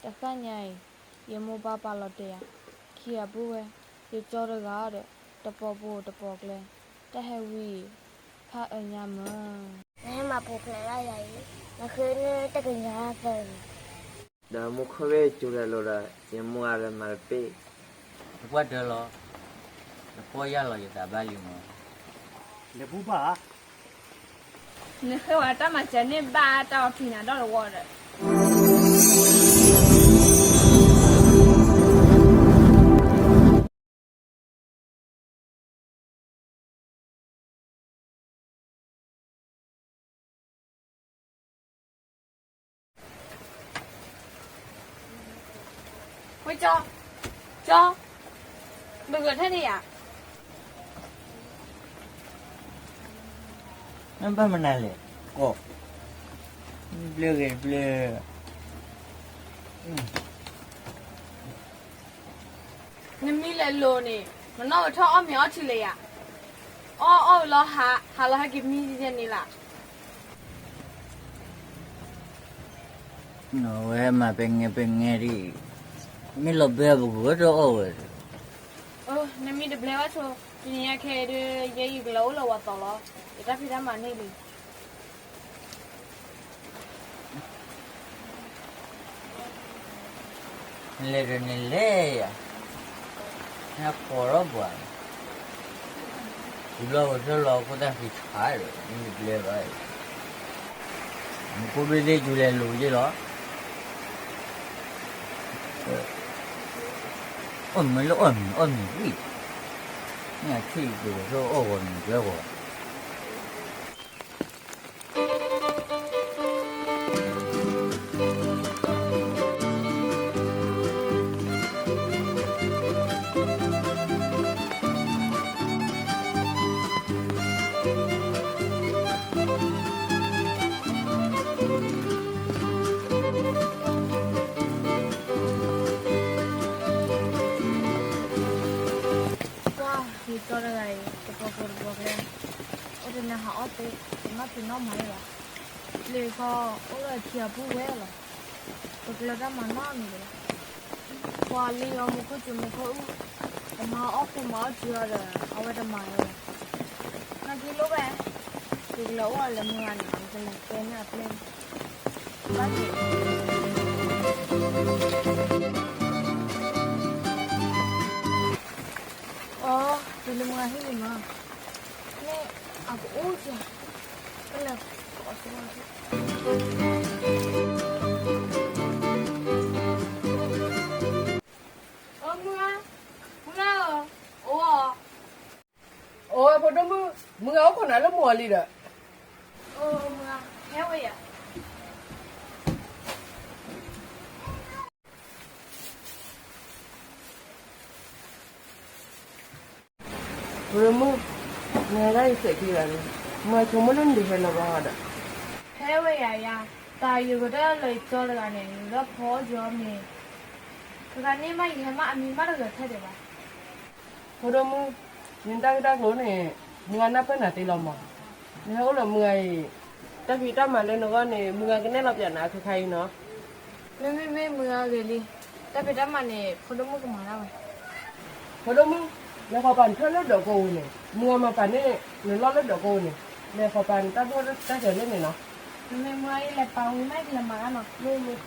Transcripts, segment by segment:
တသ့ၣ်ညါအံၤ, ယမိၢ်ပၢ်ပာ်လီၤတဲာ်ယၤ, ခံဂၤပုၢ်ဝဲၢ်, ယကၠီတဂၤဒီး, တပိာ်ပိာ်တပိာ်ကျဲ, တၢ်ဟဲဝံၤအံၤ, ဖးအၢညါမၢ်. နဟဲမၤပူၤဖျဲးဒၣ်ယၤအံၤ, နဃ့န့ၢ်တကယၤသၢန့ၣ်. ဒီးမူခိၣ်ဘ့ၣ်ကၠူလဲၤလိၤဒီး ယမိၢ်အါဒီးမၤတပ့ၢ်, တပှၢ်တၢၢ်လီၤ, နပီၢ်ယၢ်လီၤယသးဘၣ်လံမၢ်. လဲၤဘူၣ်ဘၣ်ဧါ. နဃ့ဝဲတၢ်မၤစၢၤန့ၢ်ဘၣ်တၢ်အီၣ်ထံနၤဒီးတဝီဒီး ဝဲကၠီ, ကၠီ, ဘၣ်ဂဲၤထဲန့ၣ်ယၤ, နဘၣ်မနုၤလဲၣ်, ကိး, ဘျၢဂ့ၤဘျၢ, နမံလဲၤလိၤန့ၣ်, နနီၣ်ဝဲထီၣ်အီၣ်မ့ၤအီထံလၢယၤ, အီၣ်အီၣ်ဝဲလီၤဟး, ဟးလီၤဟဲက့ၤမံယဲန့ၣ်လီၤ. နဝဲမၤပဲငဲပဲငဲဒံး, မ့ၢ်လီၤဘဲပကဝဲတအီၣ်ဝဲ, နမံတဘျဲဘၣ်ဆိ, တနံၤညါခဲအံၤဒီး ယဲယကလဲၤအိၣ်လၢဝၤသီလီၤ, ယတၢ်ဖံးတၢ်မၤန့ၢ်လံ. နလဲၤဒီးနလဲၤယၤ, နကိးထီၣ်ပှၤ, တဘျီဝဲထၢၣ်လီၤခိၣ်သၣ်ဃံဆါဒီး မ့ၢ်တဘျဲဘၣ်, မူခိၣ်ဘ့ၣ်သ့ၣ်ကၠူလဲၤလိၤယ့ၢ်လီၤ. အီၣ်မ့ၤလၢအီၣ်မ့ၤအီၣ်မ့ၤဝံၤ, မ့ၢ်အထံၣ်ကဝဲၤထၢၣ်အီၣ်ဂီၤမ့ၤကျဲဂီၤ. ပှၤ ယကၠီတဂၤအံၤ တပိာ်ပိာ်တပိာ်ကျဲ, အိၣ်တနၤဟးအီၣ်သ့, တနီၣ်ဖံးနီၣ်မၤလၢၤဘၣ်. လံာ်ဃီ အိၣ်လၢခံဂၤပုၢ်ဝဲၢ်လီၤ. ပကျၢၤတၢ်မၤနီတမံၤလၢၤဘၣ်. ပှၤလံာ်ဃီမူခိၣ်စူၤမူခိၣ်အူ, ကမၤအီၣ်ဖိမၤအီၣ်စုအီၤဒီး အဝဲတမၤလၢၤဘၣ်. နာ်က့လိၣ်ဝဲ, ယကလဲၤအိၣ်အီၤလၢမုၢ်ဂၤန့ၣ် ယကလဲၤတဲန့ၢ်အပျဲၢ်န့ၣ်, ဘၣ်က့ၤ အီ, တုၤလၢမုၢ်ဂၤဟံၣ်လံမး, မ့ၢ်အကအိၣ်ကဲ, ကလဲၤကိးအီၤ, အမုၢ်ဂၤ, မုၢ်ဂၤဧၢ, အိၣ်ဧါ. အိၣ် ဖိဒိၣ်မုၣ်, မုၢ်ဂၤအိၣ်ခိးနၤလၢမိၢ်အီၤလံဒီး, အိၣ် မုၢ်ဂၤ, ဟဲဝဲယၤ. ဖိဒိၣ်မုၣ်, နဟဲဒၣ်ယစဲးခံဂၤန့ၣ်, မုၢ်ဂၤဆိကမိၣ်လၢနဒုးဟဲလၢၤဘၣ်ဒီး, ဟဲဝဲယၤယၤ, တၢ်ယကတၢၢ်လၢယကၠီတဂၤန့ၣ် ယကဒၢဖီအီၣ်ကၠီမ့ၤ, တဂၤန့ၣ်မး ယဟဲမးအမံၤမးတဂၤထဲဒံးဘၣ်. ဖိဒိၣ်မုၣ်, နတၢ်ဂ့ၢ်တၢ်ကျိၤန့ၣ် မုၢ်ဂၤနၢ်ပၢၢ်နၤသ့လီၤမး, နဟဲအိၣ်လၢမုၢ်ဂၤအံၤ, တၢ်ဖံးတၢ်မၤလၢနဂီၢ်န့ၣ် မုၢ်ဂၤကနဲၣ်လီၤပျးနၤခဲခါအံၤနီၤ. မ့မ့မ့ၢ်မုၢ်ဂၤဂ့ၤလံ, တၢ်ဖံးတၢ်မၤန့ၣ် ဖိဒိၣ်မုၣ်ကမၤဒၣ်ဝဲ. ဖိဒိၣ်မုၣ်, လဲၤဃီၤပာ်နထၢၣ်လၢဒီးကိးဝဲန့ၣ်, မုၢ်ဂၤမၤပာ်န့ၣ် နလီၢ်လၢဒီးကိးဝဲန့ၣ်, လဲၤဃီၤပာ်နတၢ်ဘီၣ်တၢ်စၢၤလၢန့ၣ်နီၤ. မ့မ့ၢ်မုၢ်ဂၤအံၤလဲၤပာ်ဝံၤမး ယကလဲၤမၤဒၣ်နီၤ, မ့ၢ်မ့ၢ်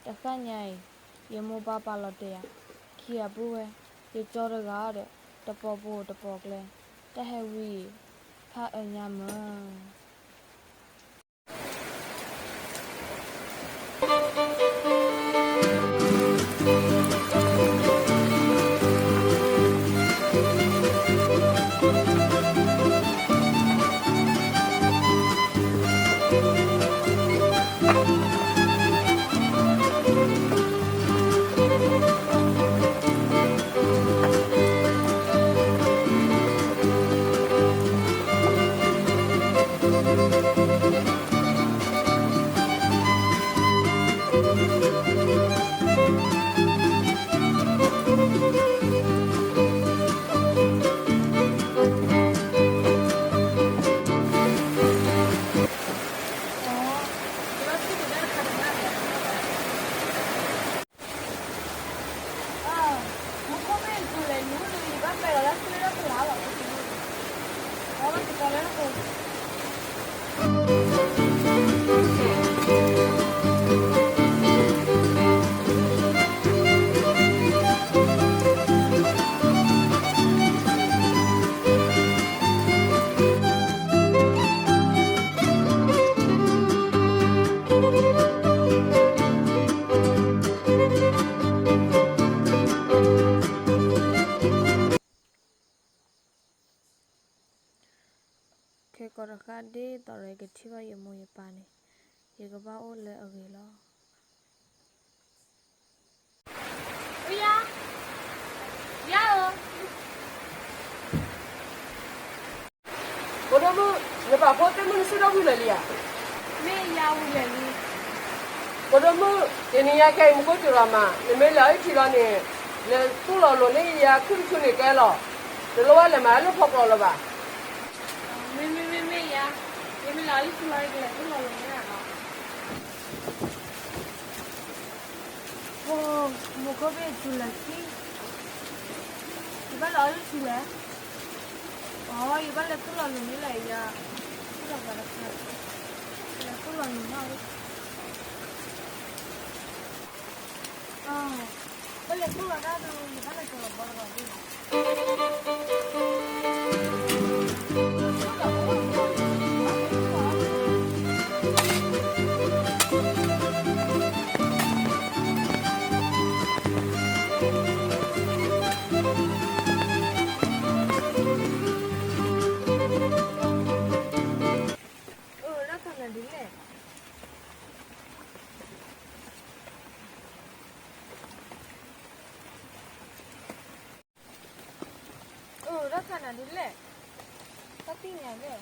တသ့ၣ်ညါအံၤ, ယမိၢ်ပၢ်ပာ်လီၤတဲာ်ယၤ, ခံဂၤပုၢ်ဝဲၢ်, ယကၠီတဂၤဒီး, တပိာ်ပိာ်တပိာ်ကျဲ, တၢ်ဟဲဝံၤအံၤ, ဖးအၢညါမၢ်. တၢ် ခဲကိးတဃၣ်ဒ်သိးဒီး ယကထံၣ်ဘၣ်ယမိၢ်ယပၢ်န့ၣ်, ယကဘၣ်အိၣ်လၢအဂ့ၤလီၤ. ဝံယါ, ယါဧၢ, ဖိဒိၣ်မုၣ်, နပာ်ဖိသ့ၣ်မုၣ်နစုဒီဝံၤလၢာ်လံဧါ. မ့ၢ်ယါဝံၤလၢာ်လံ. ဖိဒိၣ်မုၣ်, တနံၤညါကဲအံၤ မူခိၣ်စူၤလီၤမး, နမ့ၢ်လဲၤအီၣ်ဟံၣ်ထံလီၤန့ၣ်, လဲၤသူၣ်လီၤလိၤန့ၢ်ယၤခုၣ်တဆူန့ၣ်ကဲလီၤ. တလိၣ်ဘၣ်လဲၤမၤလၢဖီကျိးလၢၤဘၣ်. မ့ၢ်မ့ၢ်မ့ၢ်မ့ၢ်ယါ, ယမ့ၢ်လဲၤအီၣ်ဟံၣ်ထံလီၤ ယကလဲၤသူၣ်လီၤလိၤန့ၢ်လီၤ. မူခိၣ်ဘ့ၣ်စူၤလၢာ်ခံ, ယဘၣ်လဲၤအီၣ်ဟံၣ်ထံလဲၣ်. အိ, ယဘၣ်လဲၤသူၣ်လီၤလိၤန့ၢ်လၢယၤ, သူၣ်လီၤဘၣ်တခါ, လဲၤသူၣ်လီၤလိၤနီၣ်, ဘၣ်လဲၤသူၣ်လီၤတၢ်ဒီး ယဘၣ်လဲၤကလီၤဘီတဂီၤဒၣ်လီၤ. အိ, တၢ်ခါနၤဒ်လဲၣ်. အိ, တၢ်ခါနၤဒ်လဲၣ်. တၢ်သ့ၣ်ညါလဲၣ်,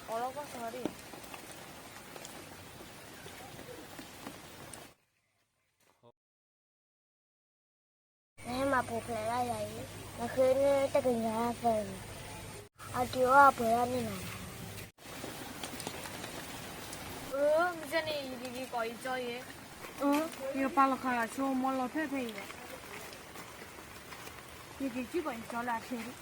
အိးထီၣ်ကွၢ်စီဒံး. နဟဲမၤပူၤဖျဲးဒၣ်ယၤအံၤ, နဃ့န့ၢ်တကယၤသၢန့ၣ်, အတုၤအီၣ်အပှဲၤဒၣ်န့ၣ်လီၤ. အၢ, မ့ၢ်န့ၣ် ယကက့ၤကိးယကၠီယဲ, ယကပာ်လီၤဃာ်ဆိ မီလီၤဖျၢၣ်ဖဲအံၤလီၤ. ယက့ၤက့ၤကိးယကၠီလၢအချ့ဒံး.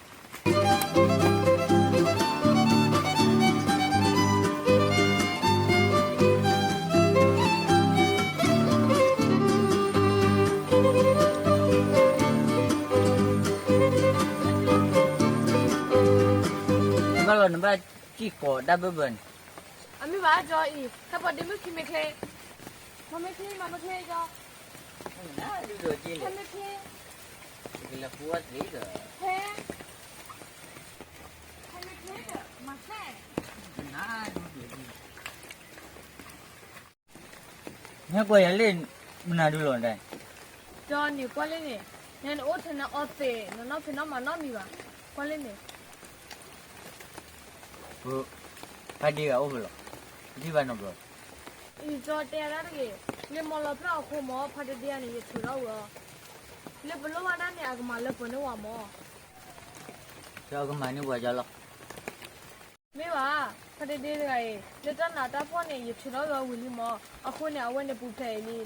ဘၣ်လီၤနဘၣ်စံၣ်ကိးတၢ်ဘၢဘၢန့ၣ်, အမ့ၢ်ဘၣ်ကၠီအံၤ ဟဲပှၤဒ့မုၣ်ခံမ့ၢ်ချ့, မ့ၢ်ချ့ မ့ၢ်ချ့ကၠီ, မ့ၢ်ချ့, ဟဲ, ဟဲမ့ၢ်ချ့ဒီး မၤဆဲး ဟဲကွၢ်ယၤလၢ မနုၤဒုလီၤဒၣ်, ကၠီန့ၣ်ကွၢ်လၢန့ၣ်, နအိၣ်ထဲနအီသံး နနီၢ်ဖံးနီၢ်မၤနီတမံၤဘၣ်, ကွၢ်လၢန့ၣ်. ဖါဒ့ဂၤအိၣ်ဖဲလဲၣ်, တထံၣ်ဘၣ်နီတဘျီ. အံၤကၠီတဲဒၣ်တဂ့ၤ, လၢမီလီၤဖျၢၣ်အဃိမၢ် ဖါဒ့ဒ့ဂၤန့ၣ် ယထုးထီၣ်ဝဲအီၤ, လၢပလိၣ်ဘၣ်ဒၣ်န့ၣ် အကမၤလၢပှဲၤန့ၢ်ဝဲမၢ်. ကၠီကမၤန့ၢ်ပှၤကၠီလီၤ. မ့ၢ်ဘၣ်, ဖါဒ့ဒ့တဂၤအံၤ လၢတၢ်နးတၢ်ဖှီၣ်န့ၣ် ယထုးထီၣ်ဝဲအီၤဝံၤလံမၢ်, အဃိန့ၣ် အဝဲန့ၣ်ပူၤဖျဲးအံၤလံ.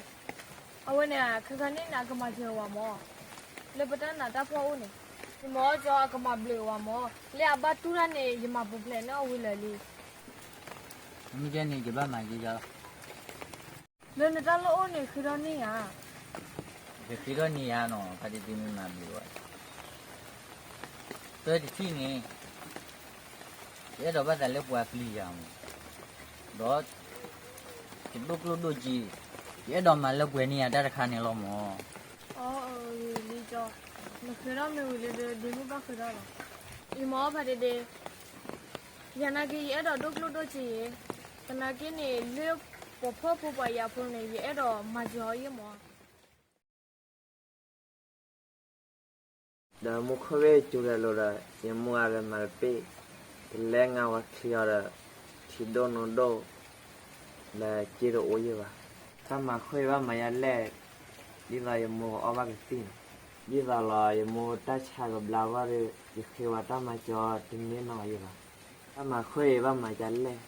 အဝဲန့ၣ် ခဲခါန့ၣ်န့ၣ် အကမၤစၢၤဝဲမၢ်, လၢပတၢ်နးတၢ်ဖှီၣ်အိၣ်န့ၣ်, ယမၢ်ကၠီအကမၤဘျုးဝဲမၢ်, လၢအဘၣ်တူၢ်တၢ်န့ၣ် ယမၤပူၤဖျဲးန့ၢ်အီၤဝံၤလၢာ်လံ. မ့ၢ်ကဲန့ၣ် ယဘၣ်မၤယဲယီလီၤ. လၢနတၢ်လိၣ်အိၣ်န့ၣ် ဃ့ထီၣ်န့ၢ်ယၤ, ယဃ့ထီၣ်န့ၢ်ယၤနီၤ ဖါဒ့ဒ့မ့ၢ်မၤဘျုးဝဲ, သၢတထံၣ်န့ၣ် ယအဲၣ်ဒိးဘၣ်သးလၢပှၤပျံၤယၤမၢ်, ဒီး ယဒိၣ်ကျိၣ်ဒိၣ်စ့, ယအဲၣ်ဒိးမၤလၢပှဲၤန့ၢ်ယၤတၢ်တခါန့ၣ်လီၤမၢ်. အိ, လံကၠီ, နဃ့ထီၣ်မ့ၢ်ဝံၤလၢဒ့မုၣ်ဘၣ်ဃ့ထီၣ်လီၤ. အံၤမၢ်ဖါဒ့ဒ့, ယၤနာ်က့ ယအဲၣ်ဒိးဒိၣ်ကျိၣ်ဒိၣ်စ့, သနာ်က့န့ၣ် လၢပှၤဖှီၣ်ဖိပှၤယာ်ဖိန့ၣ် ယအဲၣ်ဒိးမၤစၢၤအီၤယဲမၢ်. ဒီးမူခိၣ်ဘ့ၣ်စူၤဒီးလိာ်ဒီး ယမိၢ်အဂၤမၤတပ့ၢ်, တလဲငါဝဲချံအီၤဒီး ထံဒိၣ်နိဒိၣ်, လၢစ့တအိၣ်ယဲဘၣ်. တၢ်မၤဃ့ဘၣ်မၤယၤလဲၣ်, ဒ်သိးယမိၢ်အီၣ်ဘၣ်ကသံၣ်န့ၣ်, ဒ်သိးလီၤယမိၢ်တၢ်ဆါကဘျါဂီၢ်ဒီး ယဃ့ဝဲတၢ်မၤစၢၤတန့ၢ်နီတဂၤဘၣ်. တၢ်မၤဃ့ဘၣ်မၤယၤလဲၣ်.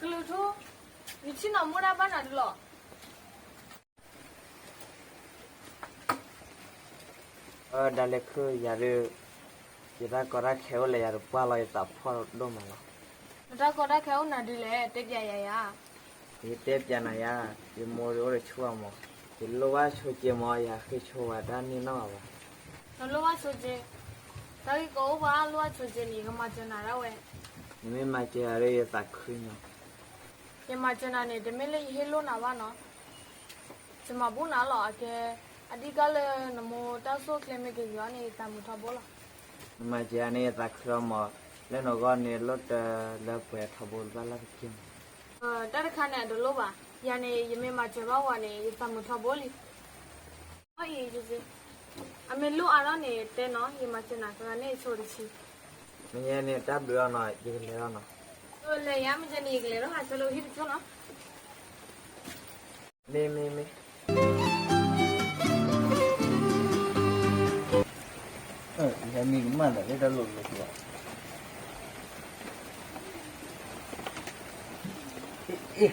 ကလုာ်ထူ, ယဆ့ၣ်နီၤမိၢ်ဒၣ်ဘၣ်နၤဒုလီၤ. ဒ်လဲၣ်ခုၣ်ယၤဒုး, ယတၢ်ကီတၢ်ခဲအိၣ်လၢယၤတပှၢ်လီၤ ယသးဖှီၣ်ဒိၣ်မးလီၤ. နတၢ်ကီတၢ်ခဲအိၣ်နၤဒ်လဲၣ် တဲပၠးယၤယၤ. ယတဲပၠးနၤယၤ, ယမိၢ်ဒုးအိၣ်တဆူၣ်အမး, ယလိၣ်ဘၣ်ဆိစ့မး ယဟးဃ့ဆိဝဲတၢ်န့ၢ်နီၢ်ဘၣ်. နလိၣ်ဘၣ်ဆိစ့, တၢ်ဂ့ၢ်ကီအိၣ်ဘၣ်လိၣ်ဘၣ်ဆိစ့န့ၣ် ယကမၤစၢၤနၤဒၣ်ဝဲ. နမ့ၢ်မၤစၢၤယၤဒုး ယသးခုညါ. ယမၤစၢၤနၤန့ၣ် တမ့ၢ်လၢယဟ့ၣ်လိၣ်နၤဘၣ်နီၤ. ယမၤဘူၣ်နၤလီၤအကဲ, အဒံၣ်ကါလၢနမိၢ်တၢ်ဆိၣ်ချ့မ့ၢ်က့ၤက့ၤအီၤန့ၣ် ယသးမုာ်ထီဘိလီၤ. နမၤစၢၤယၤန့ၣ် ယသးခုလီၤမး, လၢနဂီၢ်န့ၣ် လိၣ်တၢ်လၢပှဲၤထီဘိတဘၣ်လၢ်တက့ၢ်မး. တၢ်တခါန့ၣ် အတလိၣ်ဘၣ်, ယၤန့ၣ် ယမ့ၢ်မၤစၢၤဘၣ်ဝဲန့ၣ် ယသးမုာ်ထီဘိလံ. အံၤ, အမ့ၢ်လိၣ်အါထီၣ်န့ၣ် တဲနီၤ, ယမၤစၢၤနၤသရၣ်န့ၣ်ဆိတဆံ. မ့ၢ်ယဲန့ၣ် တၢ်ဘျုးအီၤနီၤ, ယကလဲၤထီၣ်နီၤ. လဲၤယၤ မ့ၢ်ယဲန့ၣ် ယကလဲၤထီၣ်ဟးဆၢလၢဟံၣ်တဆိနီၤ. မ့ၢ်မ့ၢ်မ့ၢ်, ယမံၤကမၣ်သးလၢတၢ်လိၣ်လိၣ်လီၤ. အ့,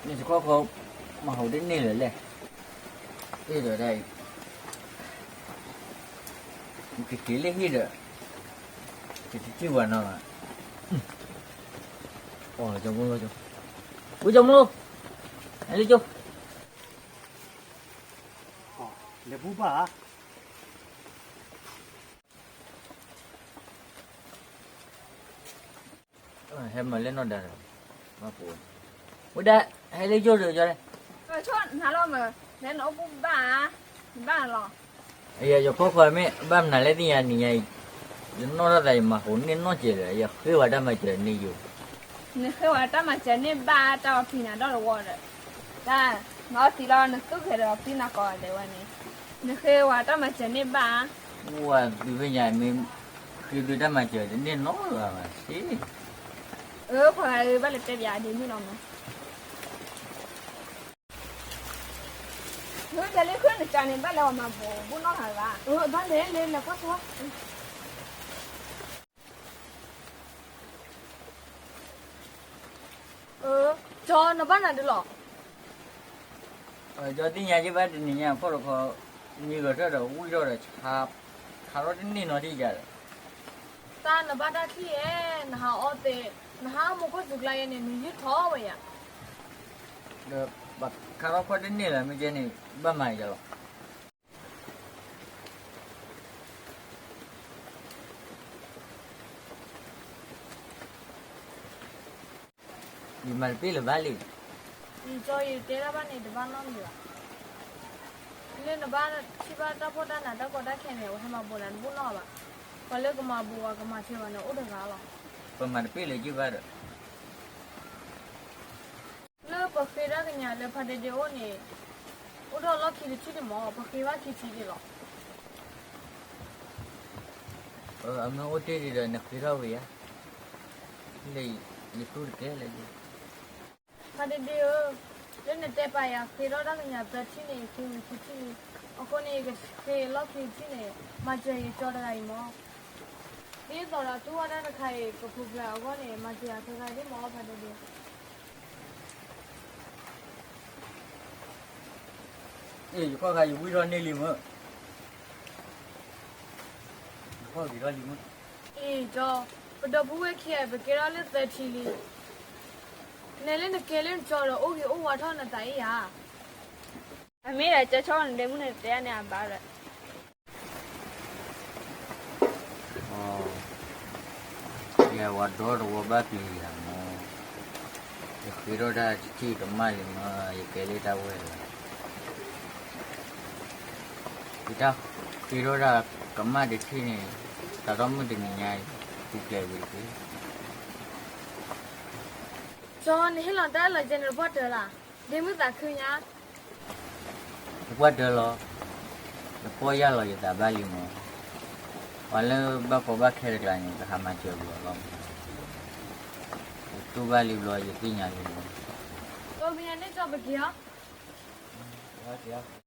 နစခီခီ, မၤဟိးတန့ၢ်လၢၤလဲၣ်. အ့ဒီးဒ်အံၤ, ကက့ၤလၢဟံၣ်ဒီး, ကတထံၣ်ဝဲနီၤဘၣ်. အိၣ်ကၠီမူ, ဝံကၠီမူ, ဟဲလၢကၠိ, လဲၤဘူၣ်ဘၣ်ဧါ. ဟဲမၤလၢနီၢ်ဒါဒီး, ဝဲဒၣ်, ဟဲလၢယိၣ်ဒီးယီၤလဲၣ်. နအိၣ်ဘူၣ်ဘၣ်ဧါ, နဘၣ်လီၤ. ယခီခီမ့ၢ်ဘၣ်မနုၤလဲၣ်သ့ၣ်ညါနံၤညါအံၤ, ယနီၢ်ထီၣ်သးယမၤဟိးန့ၢ်နီၢ်စဲးဒီး ယဃ့ဝဲတၢ်မၤစၢၤန့ၢ်ယိာ်. နဃ့ဝဲတၢ်မၤစၢၤန့ၢ်ဘၣ်တၢ်အီၣ်ဖံးနၤဒီးတဝီဒီး, တၢ်, နအီၣ်သံလီၤနသူၣ်ဂဲၤဒီးဖံနၤကိးဂၤဒဲးဝဲန့ၣ်, နဃ့ဝဲတၢ်မၤစၢၤန့ၢ်ဘၣ်. ဝဲသုဖဲညါမ့ၢ်, ဃ့ဒုးတၢ်မၤစၢၤတန့ၢ်နီတဂၤဘၣ်စ့. အၢ ပှၤဂၤအၢဘၣ်လဲၤတဲပၠးဒ်န့ၣ်လီၤမး. မ့ၢ်တဲလၢခုၣ်နကၢန့ၣ် ဘၣ်လဲၤအီၤမၤဘူၣ်နီၢ်ဂၤဘၣ်. အၢ ဘၣ်လဲၤလဲၤလဲၤကွၢ်ကွၢ်. အၢ, ကၠီ နဘၣ်နၤဒုးလီၤ. ကၠီသ့ၣ်ညါယဘၣ်တနံၤညါဖီၣ်တခီ, မံဂဲၤထၢၣ်ဒီးဝံၣ်ထီၣ်ဒီး, ခးထီၣ်တန့ၢ်နီတယၤဒီး, တၢ်နဘၣ်တၢ်ထံၣ်ဧဲ, နဟးအီၣ်သ့, နဟးအီၣ်မူခိၣ်စူၤကျါယဲန့ၣ် နယုၢ်ထီၣ်ဝဲယၤ. ဒီးပခးထီၣ်ခီၣ်တန့ၢ်လၢၤ မ့ၢ်ကဲန့ၣ် ဘၣ်မၤယၤလီၤ. ယမၤတပ့ၢ်လၢၤဘၣ်လံ. ယကၠီယတဲတၢ်ဘၣ်န့ၣ် တဘၣ်နီတမံၤဘၣ်. လၢနဘၣ်ထံၣ်ဘၣ်တၢ်ဖှီၣ်တၢ်နးတၢ်ကီတၢ်ခဲန့ၣ် အဝဲဟဲမၤဘူးနၤတဘူၣ်နီတဂၤဘၣ်. ပှၤလၢကမၤဘူးဝဲကမၤထွဲဝဲန့ၣ်အိၣ်တဂၤလီၤ. ပမၤတပ့ၢ်လၢၤက့ၤဘၣ်ဒီး လၢပဃ့တၢ်ကညးလၢဖါဒ့ဒ့အိၣ်န့ၣ်, အိၣ်ဒီးလီၢ်ခံတထံၣ်ဒံးမး, ပဃ့ဘၣ်ခံထံၣ်ဒံးလီၤ. အမ့ၢ်အိၣ်တ့ၢ်ဒံးဒီးနဃ့ထီၣ်ဝံၤဧါ. လၢယတူၢ်တကဲလၢၤ. ဖါဒ့ဒ့ဧၢ, လၢနတဲပာ်ယၤဃ့ထီၣ်တၢ်ကညးသၢထံၣ်န့ၣ် ယဃ့ဝံၤခံထံၣ်လံ. အဃိန့ၣ် ယကဃ့လီၢ်ခံတထံၣ်န့ၣ် မၤစၢၤယကၠီတဂၤအံၤမး. ဒ်သိးဒီးတူၢ်ဘၣ်တၢ်တခါအံၤ ကပူၤဖျဲးအဂီၢ်န့ၣ် မၤစၢၤယၤခဲခါဒ်မး ဖါဒ့ဒ့. အ့ ယခီၣ်ခါယဝံၣ်ထီၣ်န့ၢ်လံမ့ၢ်, ယခီၣ်ဂ့ၤထီၣ်လံမ့ၢ်. အ့ ကၠီ, ပဒီပုၢ်ဝဲၢ်ခံဂၤ ပကဲထီၣ်လၢသၢထံလံ. နဲလၢနကဲလၢနကၠီဒီး အိၣ်ဂ့ၤအိၣ်ဝါထီၣ်နသးအံၤဧါ. အမ့ၢ်ဒီးကၠီဆီနတဲမုၢ်န့ၣ် တဲန့ၣ်အဘၣ်ဒီး ယဝၤဒီတဝီဘၣ်ပျံၤယၤမး, ယဃ့ထီၣ်တၢ်တထံၣ်ကမၣ်လံမး, ယကဲလၢတၢ်ဝဲလီၤ. ယတၢ်ဃ့ထီၣ်တၢ်ကမၣ်တထံၣ်န့ၣ်, စးထီၣ်မုၢ်တနံၤညါအံၤ ပူၤဖျဲးဝံၤတက့ၢ်. ကၠီ နဟ့ၣ်လီၤတၢ်လီၤကဲန့ၣ် တပှၢ်တၢၢ်လၢ်, ဒ့မုၢ်သးခုညါ. တပှၢ်တၢၢ်လီၤ. ယပီၢ်ယၢ်လီၤယသးဘၣ်လံမး, ပှၤလၢဘၣ်ကီဘၣ်ခဲတကျါန့ၣ် ကဟးမၤစၢၤဘျီလီၤ. ယတူၢ်ဘၣ်လံဘျီ ယသ့ၣ်ညါလံဘျီ. ကၠီ ပက့ၤအီၤ.